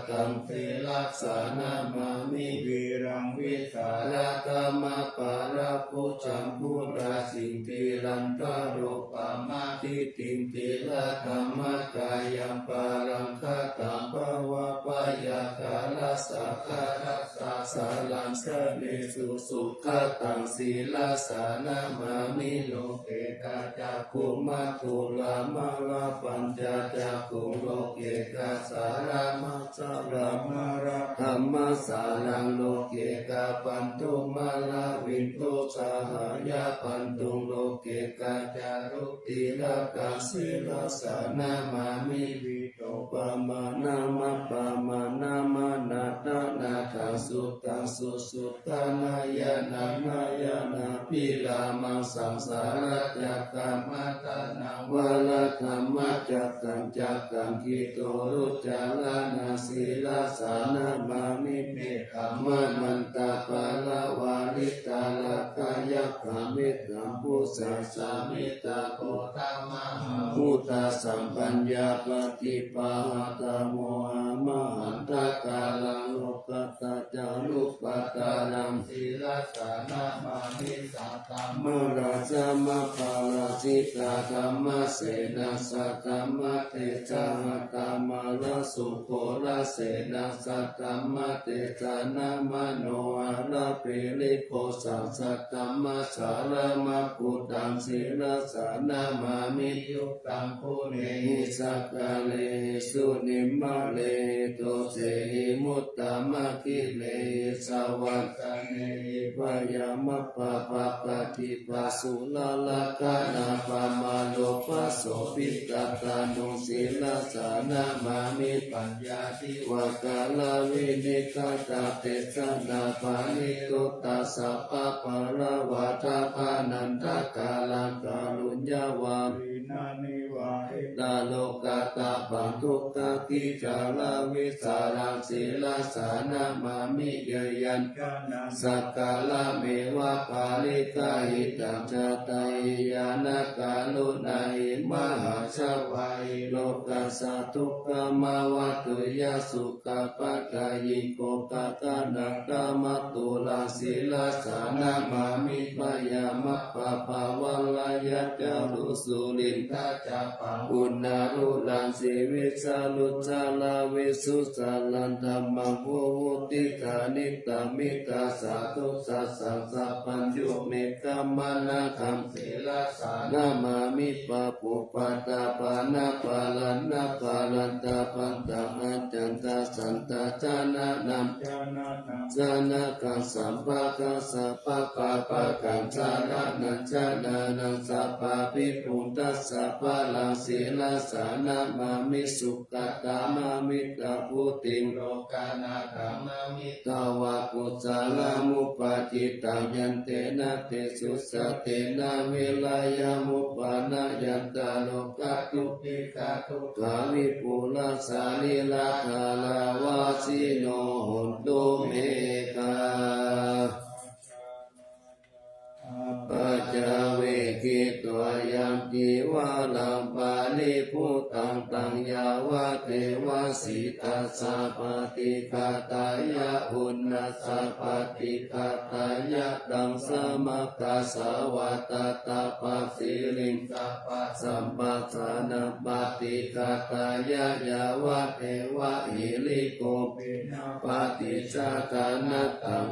taṃ sirasā namāmi. Vīraṃ vītarāgaṃ apālabhūtaṃ, purāsītirattarūpaṃ, atitthiṃ dhīradhammacārīṃ, balaṃ khandhamāva byācaraṃ, sāgaraṃ sāgaraṃ, samesu sugataṃ, sirasā namāmi. Lokassa cakkhumā thūlamālapañca cakkhuṃ, lokassa rāmā sāramāraddhaṃ, māsaraṃ loke kappaṭṭhumāravindu, sāhaya bandhuṃ loke kāruññatilakaṃ, sirasā namāmi. Visuddhimānamappamāṇaṃ, madanāthaṃ suddhaṃ susu- -dhanāyatanaṃ, nānābhirūpaṃ, saṃsārattakaṃ varattamatthaṃ, cakkaṃ kitthurucirānaṃ, sirasā namāmi. Mettambusekabbharaṃ, parittaṃ rakkhā yakkhā, mettambusekasamāhitā, bodhiyā mahā- -bhūtā, samphaññā paṭibāhātā, mohamahantakāraṃ, lokuttarañca rūpaṭṭhānaṃ, sirasā namāmi. Saddhammarakkhā mārāsabhā, parājitā dhammasenā, saddhammattejena, hatvāna rāhubhaddamāraṃ, sugghhorasenā, saddhammattejena, manoharagiriṃ suripuṅgavaṃ, saddhammassaraṇaṃ buddhaṃ, sirasā namāmi. Yuttakālehi sakārehi munimaṇḍehi, dosehi muttamaṅgalehi, savādanehi byāmappamānā, paṭibāsūlagaṇā, bhammāno bhāso piṭṭhānuṃ, sirasā namāmi. Paññā- -dīvākāravinivāsā, desanā paṭiruṭṭhā, sabbapaṇāvūtā, bhāvanābhiññānaṃ ṭhākāraṃ, kāruññavāsinā, nibbindetā lokattapaṃ, duggāhadiṭṭhibhisaraṃ, sirasā namāmi. Yaṃ yaṃ janaṃ sakkārameva, pariggāhitaṃ, jātaggihaṃ karuṇāhi, mahāsevāhi, lokassa dukkhamanaṃ, dukkhamanaṃ, sukhaṃ padaṃ, yebhuttā ṭhānaṃ dhammatthu raṃ, sirasā namāmi. Byāmappamānā, yaṃ ca rūpā purimaṃ, puthū sūleyyaṃ, cāpāṃ uṇṇānūpusāraṃ, siriṃ sambhū sūkhaṃ vihāriṃ, sāraṃ dhammaṃ paṇḍitānaṃ, nikkāmitaṃ sādhukaṃ, sāraṃ sabbaññutaṃ, nikkāmānantaṃ, sirasā namāmi. Pubbaṃ pubbabhāsabhā, aparimāṇaparimāṇaṃ, accayantaṃ santaṃ, samaṇānaṃ janakaṃ, sabbaṃ sabbaṃ pāpakaṃ, saraṇaṃ janānaṃ, sabbapāpibhūtaṃ, sabbaṃ sirasā namāmi. Sugatāmanukampā buddhiṃ, lokānaṃ aggaṃ nāmāni, taṃ viddhā manussānaṃ, kusalā mupaṭiṭṭhā, yantena tejasā, tena virayaṃ, upapannayantā, rogā dukkhitā, dukkhā vipurā, sārīrikā dānādiyā, vāsino hontu, me kā paccavekkhitvā yaṃ cīvaraṃ paribhuttaṃ, taṃ yāvadeva sītassa paṭighātāya, uṇhassa paṭighātāya, taṃ samaggāsvā tattha pasiṃsu, sabbaṃ saṅghassa paṭighātāya, yāvadeva hirikopinapaṭicchādanatthaṃ,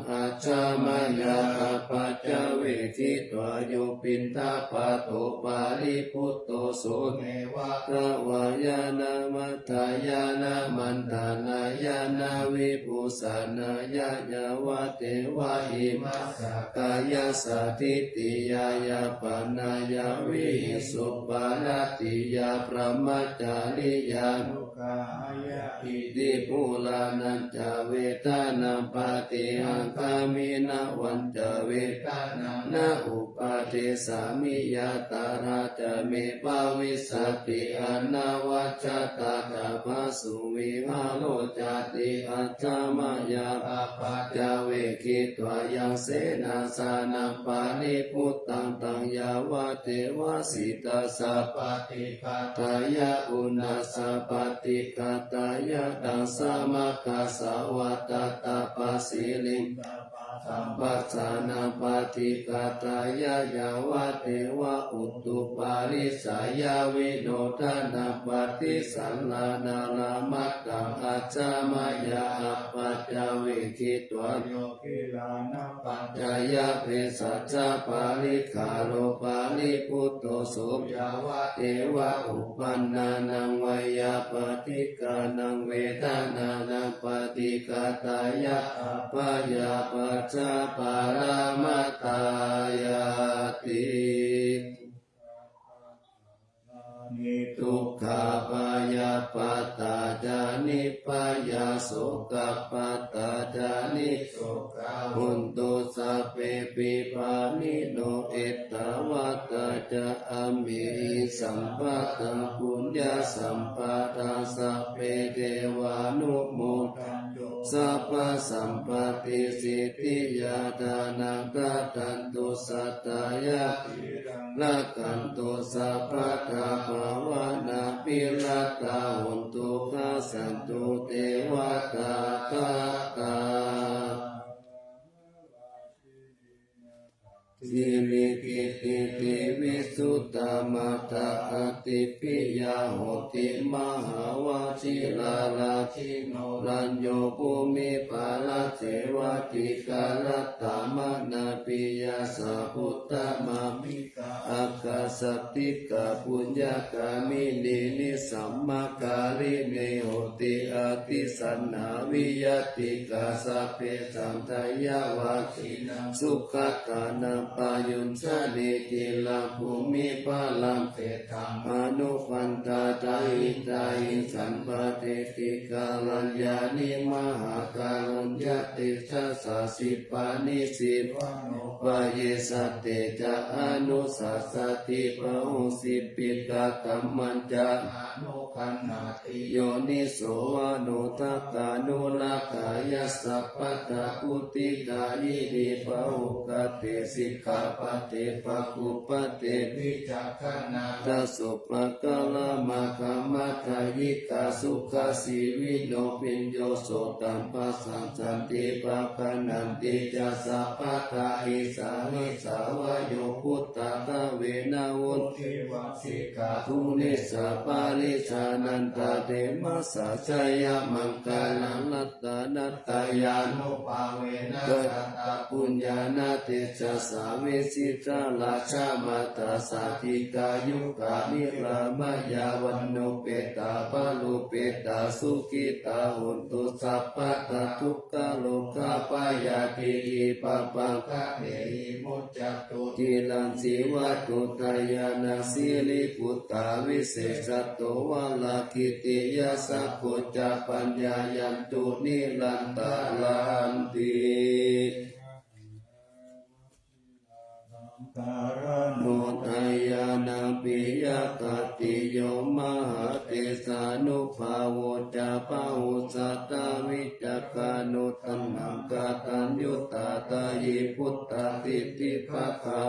ajjhattā paccavekkhitvā, yo piṇḍapāto paribhutto, so neva davāya na Dānādāyāna maṇḍanāya nābhibhūsanāya yāvadeva imassa kāyassa ṭhitiyā yāpanāya vihiṃsuparatiyā brahmacariyānuggahāya iti purāṇañca vedanaṃ paṭihaṅkhāmi navañca vedanaṃ na uppādessāmi yātrā ca me bhavissati anavajjatā ca phāsuvihāro cāti. Ajja mayā apaccavekkhitvā yaṃ senāsanaṃ paribhuttaṃ taṃ yāvadeva sītassa paṭighātāya uṇhassa paṭighātāya taṃ samaggassa vātatappasiriṃ sampajānaṃ paṭighātāya yāvadeva utuparissayavinodanaṃ paṭisallānārāmatthaṃ. Ajja mayā apaccavekkhitvā yo gilānapaccayabhesajjaparikkhāro paribhutto so yāvadeva uppannānaṃ veyyābādhikānaṃ vedanānaṃ paṭighātāya abyāpajjhaparamatāyāti. Dukkhābyāpajjhatā ca nibbhayā sokappattā ca nissokā hontu sabbepi pāṇino. Ettāvatā ca amhehi sambhataṃ puññasampadaṃ sabbe devānumodantu sabbasampattisiddhiyā. Dānaṃ dadantu saddhāya sīlaṃ rakkhantu sabbadā bhāvanābhiratā hontu gacchantu devatāgatā. Siridhitividhusamattha ādibbhiyā hotimahavajirārajino rañño bhūmiparāsevā dīgharattamanābhiyā sabbuttamāmi ka ākāsaṭṭhikā puññagāminī nisammakārimi honti atītanaṃ viyattikā sabbesaṃ dayāvajjinaṃ sugatānaṃ payuñjanī ciraṃ bhūmipallaṅke taṃ anupandāta hitāhi sampādetti kalyāṇī mahākaruññatejasā sippanissi vano payessate ca anussasati bahusippi tattha mañña anukammati yoniso manodakkhanurakkhāya sabbattha buddhigayini bahughate sikkhāpade paggubbate vicakkhaṇā daso pakālā maggamādayikkā sukhajīvino bhiyyo sotaṃ passaṃ santi paggaṇhanti ca sabbadā issā hissa vayo buddhasāvena vuḍḍhimānā sikkhāguṇesu parijjānantaremasa jayamaṅgalaṃ. Ratanattayānubhāvena satapuññāna tejasā vijitā rakkhamātā sādhikā yukkhā niramāya vaṇṇupetā balupetā sukhitā hontu sabbadā dukkhārogabhayā tiyhi pāpaggahehi muccantu. Ciranjīvā udayānā siriputtā visesato varagiriya sakko ca paññāyantu nirantaranti. Saṅgharanodayānaṃ piyatātiyo mahātejanubhāvo ca bahusatā vicakkhaṇo taṇhaṅkataññutā dayī buddhadiṭṭhibhāgā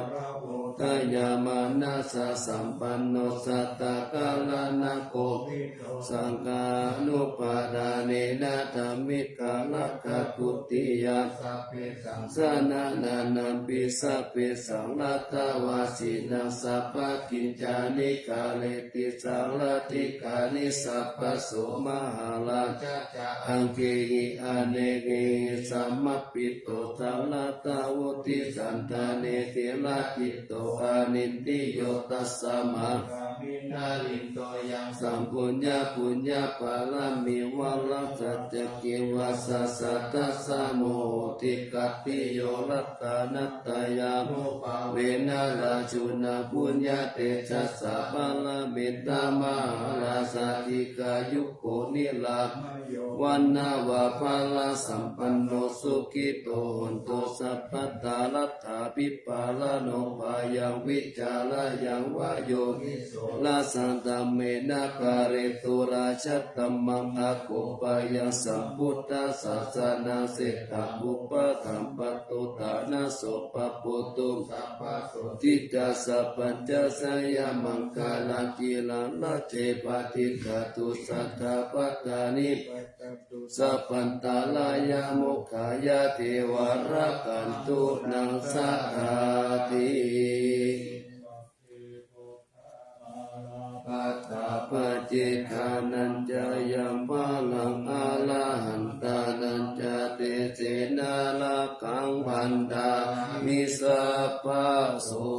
dayāmanāsasampanno satthakaraṇakovido saṅghānupādānena dhammikarakkhābhuttiyā sabbesaṃ janānānaṃpi sabbesaṃ ratavāsinaṃ sabbakicchāni kareti sārathikā nissapaso mahā rājā ca aṅgehi anekehi samāpatto, daratā vuṭṭhī santane dhīrajitto anindriyo. Tasmā gāme nalīno yaṃ sambhūya puññapāramī vārasaccakivasassā, tasā muhuttikattiyo ratanattayānubhāvena rājuna puññatejasā, parivaṭṭaṃ mahārājā dīghāyuko nirāmayo vaṇṇaṃ va balasampanno sukhito hontu sabbadā. Laddhābhipālano bhayaṃ vicārāyaṃ va yo niso, rājadhammena pāletu rājadhammaṃ, akūpayaṃ sambuddhasāsanasethā, upakampa tu ṭhānaso pāpūtuṃ sabbaso ṭṭhitā. Sabbañca jayamaṅgalaṃ, ciraṃ raṭṭhe paṭiggaṇhatu sattāppattāni, bhayantu sabbantarāyā, mokkhaṃ yā devā rakkhantu naṃ sadā ti. Paṭṭhapajjekaṇañca yaṃ balaṃ, arahantānañca tejena rakkhaṃ bandhāmi sabbaso.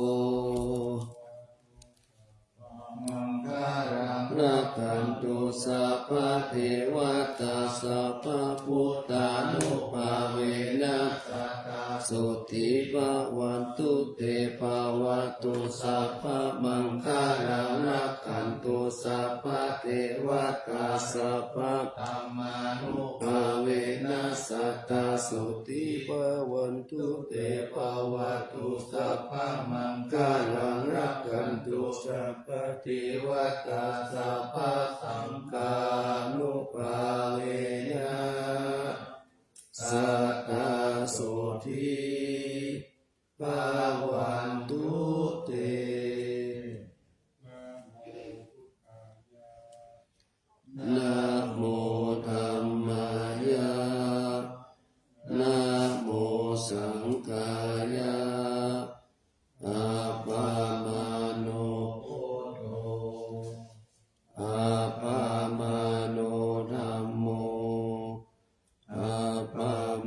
Maṅgalaṃ rakkhantu sabbadevatā, sabbabuddhānubhāvena sadā sotthī bhavantu te. Bhavatu sabbamaṅgalaṃ, rakkhantu sabbadevatā, sabbadhammānubhāvena sadā sotthī bhavantu te. Bhavatu sabbamaṅgalaṃ, rakkhantu sabbadevatā, sabbasaṅghānubhāvena sadā sotthī bhavantu te. Namo dhammāya, namo saṅghāya. Appamāṇo buddho, appamāṇo dhammo, appamāṇo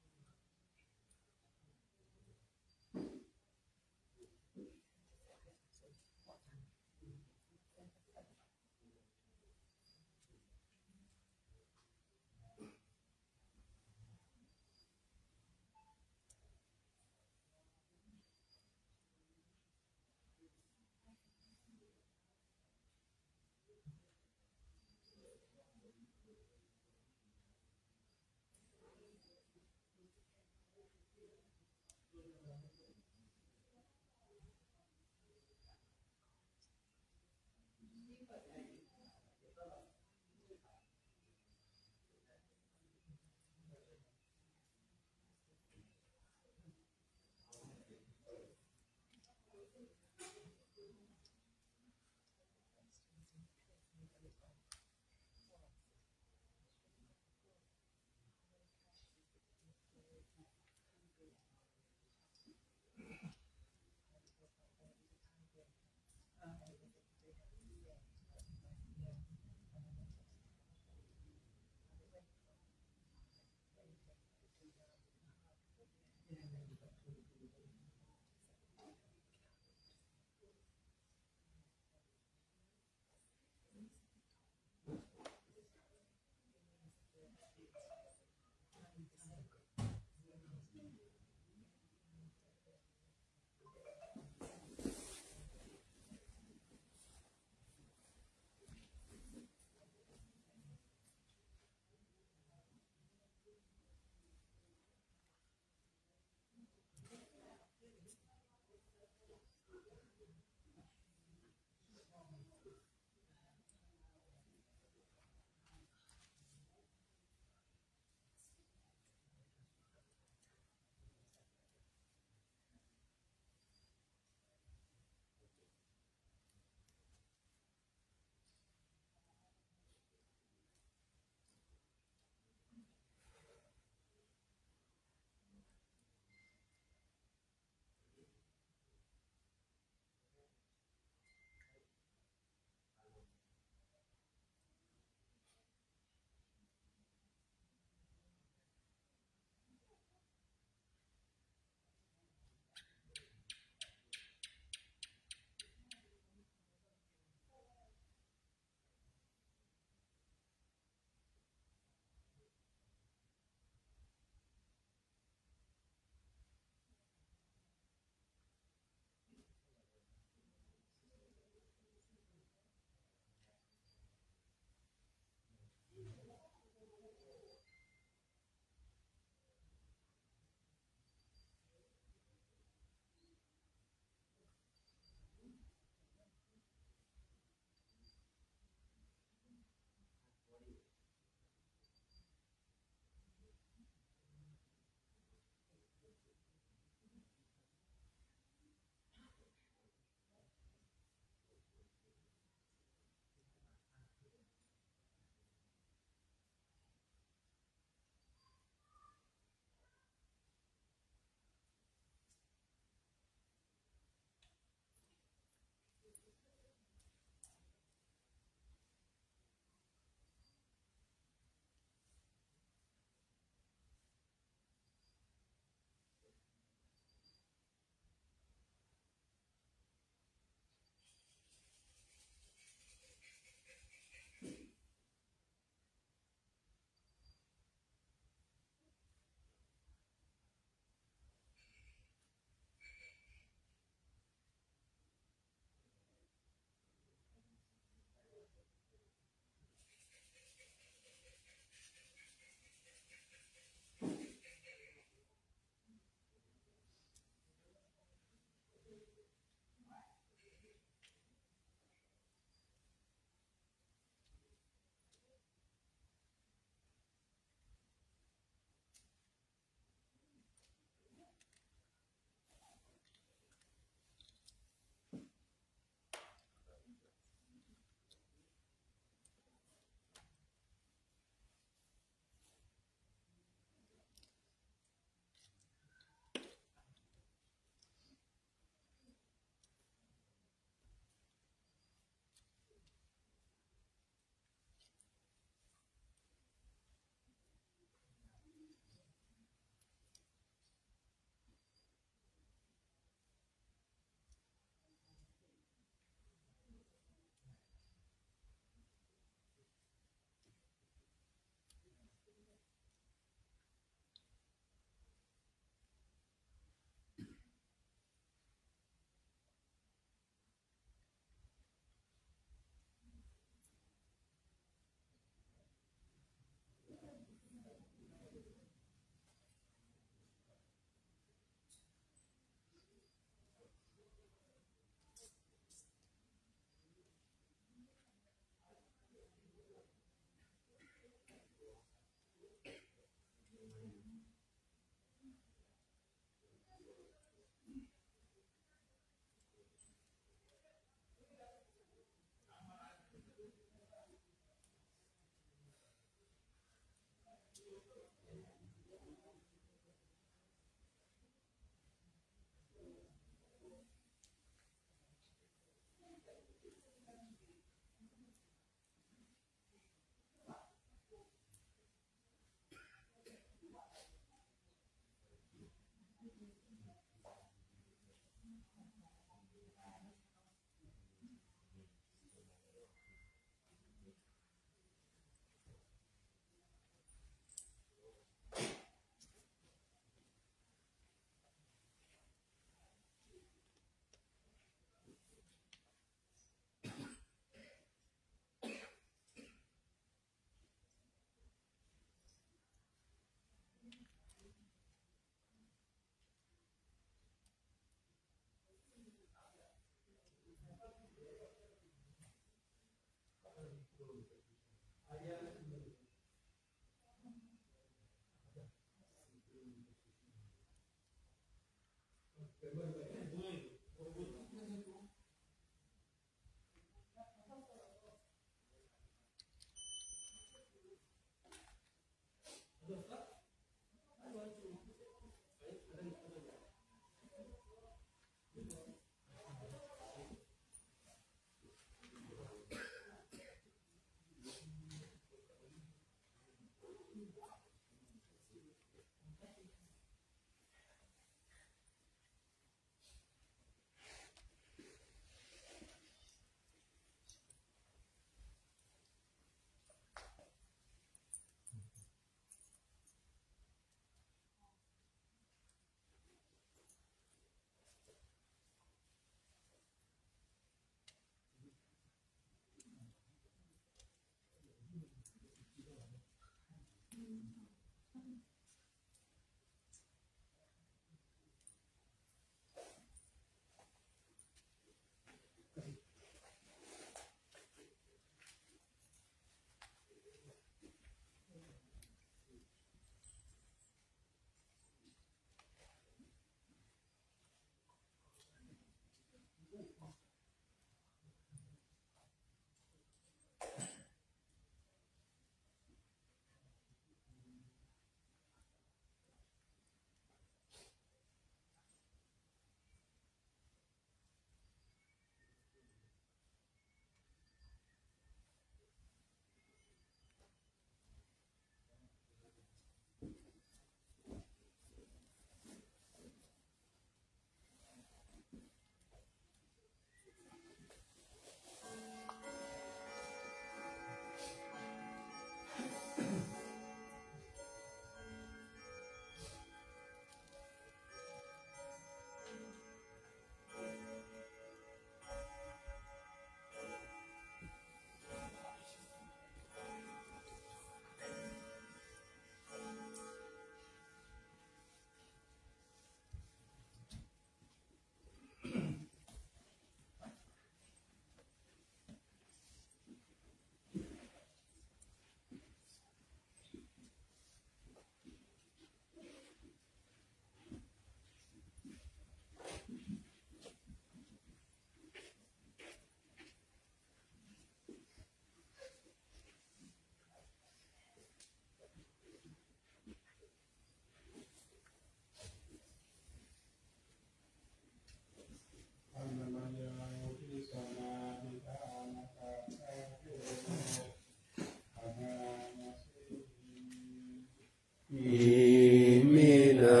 Iminā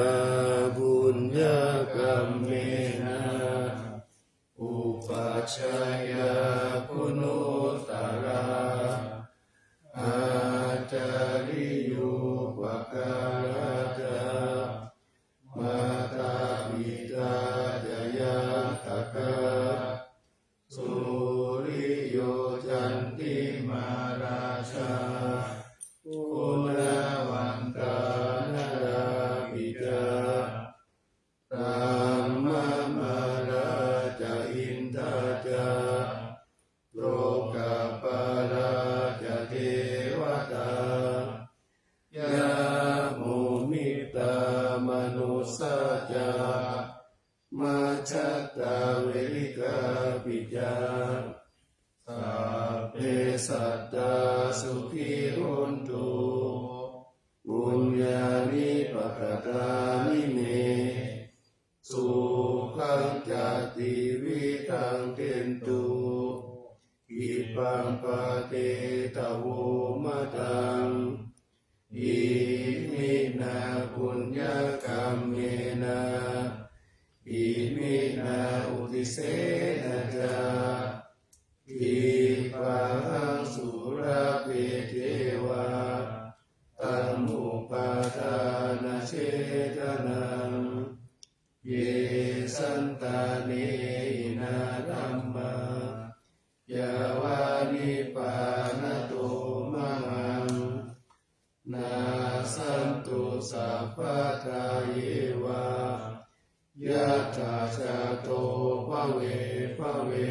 puññakammena upajjhāyā guṇuttarā ācariyūpakārā ca mātā pitā ca ñātakā suriyo candimā rājā guṇavantā narāpi ca brahmamārā ca indā ca lokapālā ca devatā yamo mittā manussā ca majjhattā verikāpi ca sabbe sattā sukhī hontu puññāni pakatāni me sukhañca tividhaṃ dentu khippaṃ pāpetha vomataṃ. Iminā puññakammena iminā uddisena ca khippāhaṃ sulabhe ceva taṇhupādānachedanaṃ. Ye santāne hinā dhammā yāva nibbānato mamaṃ nassantu sabbadā yeva yattha jāto bhave bhave.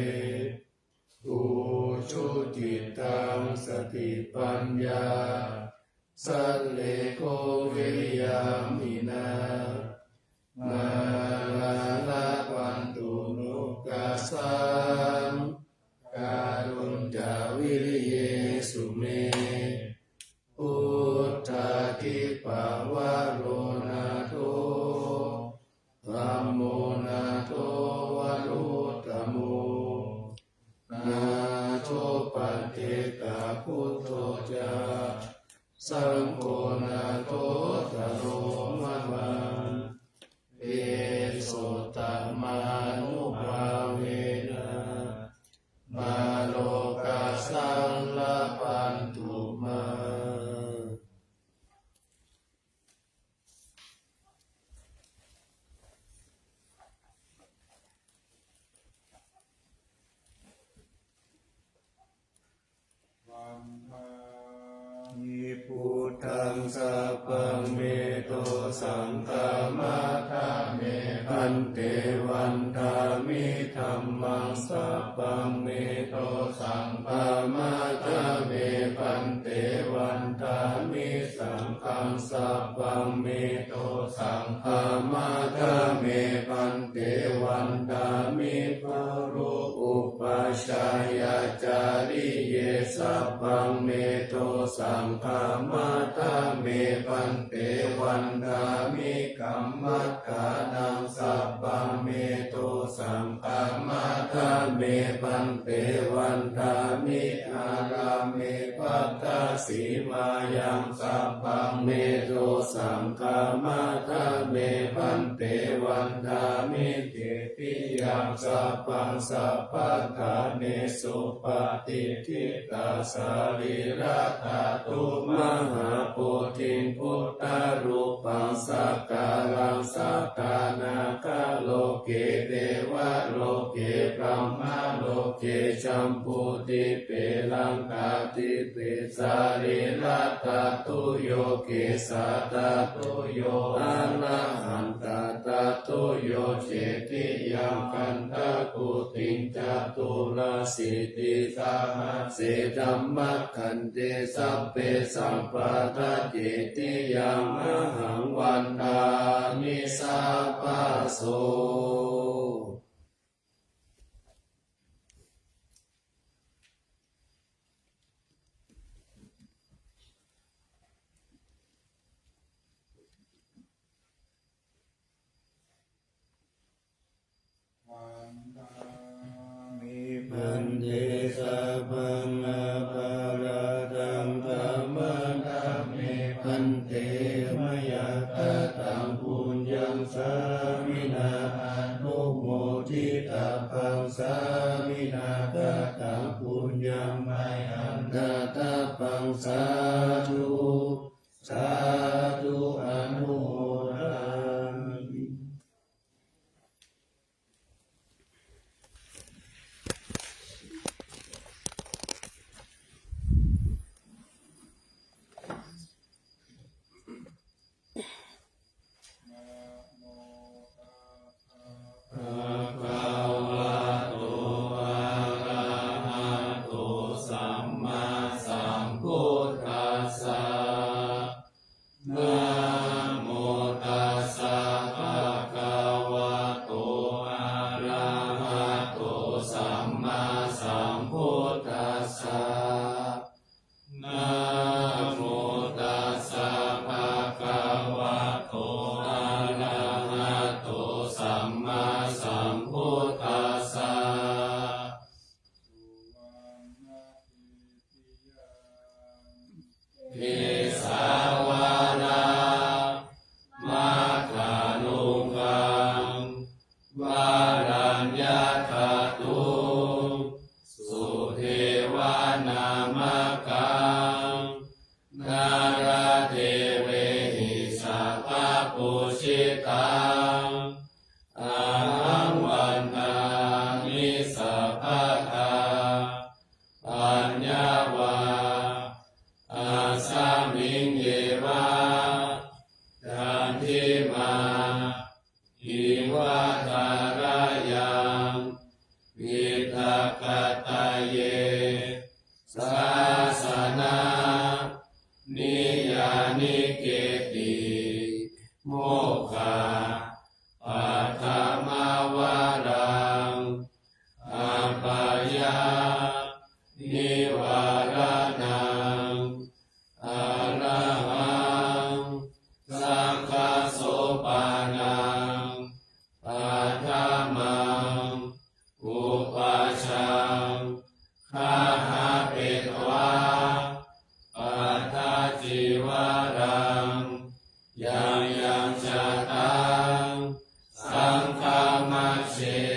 Ujucittaṃ satipaññā sallekho viriyamhinā mārā varo nātho, dhammo nātho varuttamo, nātho paccekabuddho ca, saṅgho nāthottaro mama. Tesottamānubhāvena, mārokāsaṃ labhantu mā. Vandāmi buddhaṃ, sabbaṃ me dosaṃ khamatha me bhante. Vandāmi dhammaṃ, sabbaṃ me dosaṃ khamatha me bhante. Vandāmi saṅghaṃ, sabbaṃ me dosaṃ khamatha me bhante. Vandāmi guru upajjhāyācariye, sabbaṃ me dosaṃ khamatha me bhante. Vandāmi kammaṭṭhānaṃ, sabbaṃ me dosaṃ khamatha me bhante. Vandāmi ārāme bhaddasīmāyaṃ, sabbaṃ me dosaṃ khamatha me bhante. Vandāmi cetiyaṃ, sabbaṃ sabbaṭṭhānesu patiṭṭhitā sārīradhātu mahābodhiṃ buddharūpaṃ sakkāraṃ sadā nāgarāje devaloke brahmaloke jambudīpe laṅkādīpe sārīradhātuyo kesādhātuyo arahan- tadhātuyo cetiyaṃ gandhakuṭiṃ caturāsītisahassi dhammakkhandhe sabbesaṃ pattacetiyaṃ ahaṃ vandāmi sabbaso. Vandāmi bhante sabbaṃ aparādhaṃ khamatha me bhante. Mayā kataṃ puññaṃ sāminā anumoditabbaṃ, sāminā kataṃ puññaṃ mayhaṃ dātabbaṃ. Sādhu sādhu anumodāmi. Bhagavato arahato sammāsambuddhassa. Namo tassa bhagavato arahato sammāsambuddhassa. Namo tassa bhagavato arahato sammāsambuddhassa. Kesāvaraṃ makkharuṅgaṃ varaññathaddhu sudevanāmakam nāradevehi sabbapūjitaṃ ahaṃ vandāmi sabbadā. Paññā vā asmiṃ yeva candimā iva thārayaṃ diṭṭhakataye sāsana niyanike ti mokkhappattamavaraṃ apāyanivāraṇaṃ arahaṃ saṅghasopanam paṭhamaṃ upajjhaṅgāpetvā pattacīvaraṃ yaṃ yaṃ jātaṃ saṅghamajjhe